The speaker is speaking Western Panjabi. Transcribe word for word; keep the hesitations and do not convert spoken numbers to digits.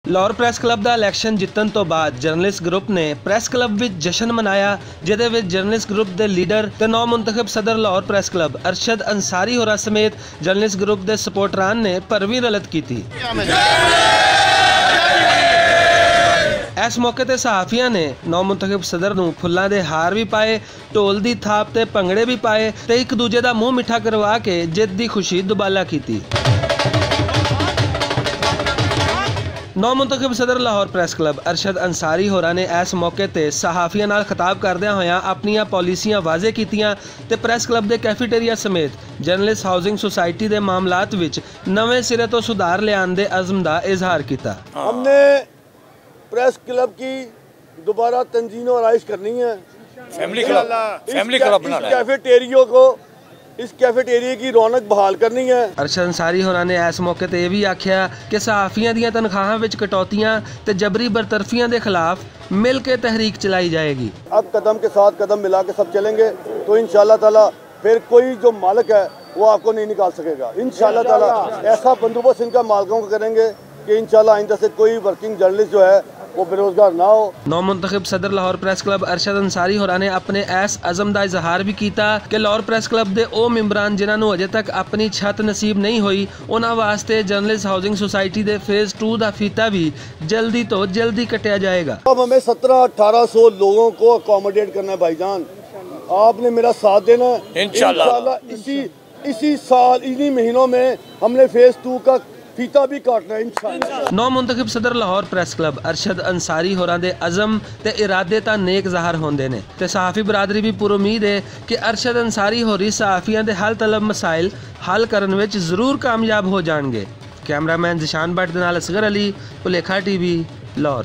لاہور پریس کلب دا الیکشن جتن توں بعد جرنلسٹ گروپ نے پریس کلب وچ جشن منایا، جدے وچ جرنلسٹ گروپ دے لیڈر تے نو منتخب صدر لاہور پریس کلب ارشد انصاری ہورا سمیت جرنلسٹ گروپ دے سپورٹران نے پرویں رلت کیتی۔ ایس موقع تے صحافیاں نے نو منتخب صدر نوں پھلاں دے ہار وی پائے، ٹول دی تھاپ تے پنگڑے وی پائے تے اک دوجے دا منہ مٹھا کروا کے جت دی خوشی دوبالا کیتی۔ نو منتخب صدر لاہور پریس کلب ارشد انصاری ہورا نے ایس موقع تے صحافیاں نال خطاب کردیاں ہویاں اپنیاں پالیسیاں واضح کیتیاں تے پریس کلب دے کیفیٹیریا سمیت جرنلسٹ ہاؤسنگ سوسائٹی دے معاملات وچ نویں سرے توں سدھار لیان دے عزم دا اظہار کیتا۔ ہم نے پریس کلب کی دوبارہ تنظیم و آرائش کرنی ہے۔ فیملی کلب، اس فیملی کلب بنانا ہے۔ کیفیٹیریو کو، اس کیفیٹیریا کی رونق بحال کرنی ہے۔ ارشد انصاری ہوراں نے ایس موقع تے ایہہ وی آکھیا کہ صحافیاں دیاں تنخواہاں وچ کٹوتیاں تے جبری برطرفیاں دے خلاف مل کے تحریک چلائی جائے گی۔ اب قدم کے ساتھ قدم ملا کے سب چلیں گے تو انشاءاللہ تعالیٰ پھر کوئی جو مالک ہے وہ آپ کو نہیں نکال سکے گا۔ انشاءاللہ تعالیٰ ایسا بندوبست ان کا مالکوں کو کریں گے کہ انشاءاللہ آئندہ سے کوئی ورکنگ جرنلسٹ جو ہے وہ بے روزگار نہ ہو۔ نو منتخب صدر لاہور پریس کلب ارشد انصاری ہوراں نے اپنے ایس عزم دا اظہار بھی کیتا کہ لاہور پریس کلب دے او ممبران جنہاں نوں اجے تک اپنی چھت نصیب نہیں ہوئی، انہاں واسطے جرنلسٹ ہاؤسنگ سوسائٹی دے فیز ٹو دا فیتا بھی جلدی تو جلدی کٹیا جائے گا۔ اب ہمیں سترہ اٹھارہ سو لوگوں کو اکوموڈیٹ کرنا ہے بھائی جان، آپ نے میرا ساتھ دینا ہے۔ انشاءاللہ۔ انشاءاللہ اسی، اسی سال، انہی مہینوں میں ہم نے فیز ٹو کا فیتا بھی کاٹنا ہے انشاءاللہ۔ نو منتخب صدر لاہور پریس کلب ارشد انصاری ہوراں دے عزم تے ارادے تاں نیک ظاہر ہوندے نے تے صحافی برادری بھی پر امید ہے کہ ارشد انصاری ہوری صحافیاں دے حل طلب مسائل حل کرن وچ ضرور کامیاب ہو جان گے۔ کیمرہ مین ذیشان بٹ دے نال اصغر علی، پلیکھا ٹی وی، لاہور۔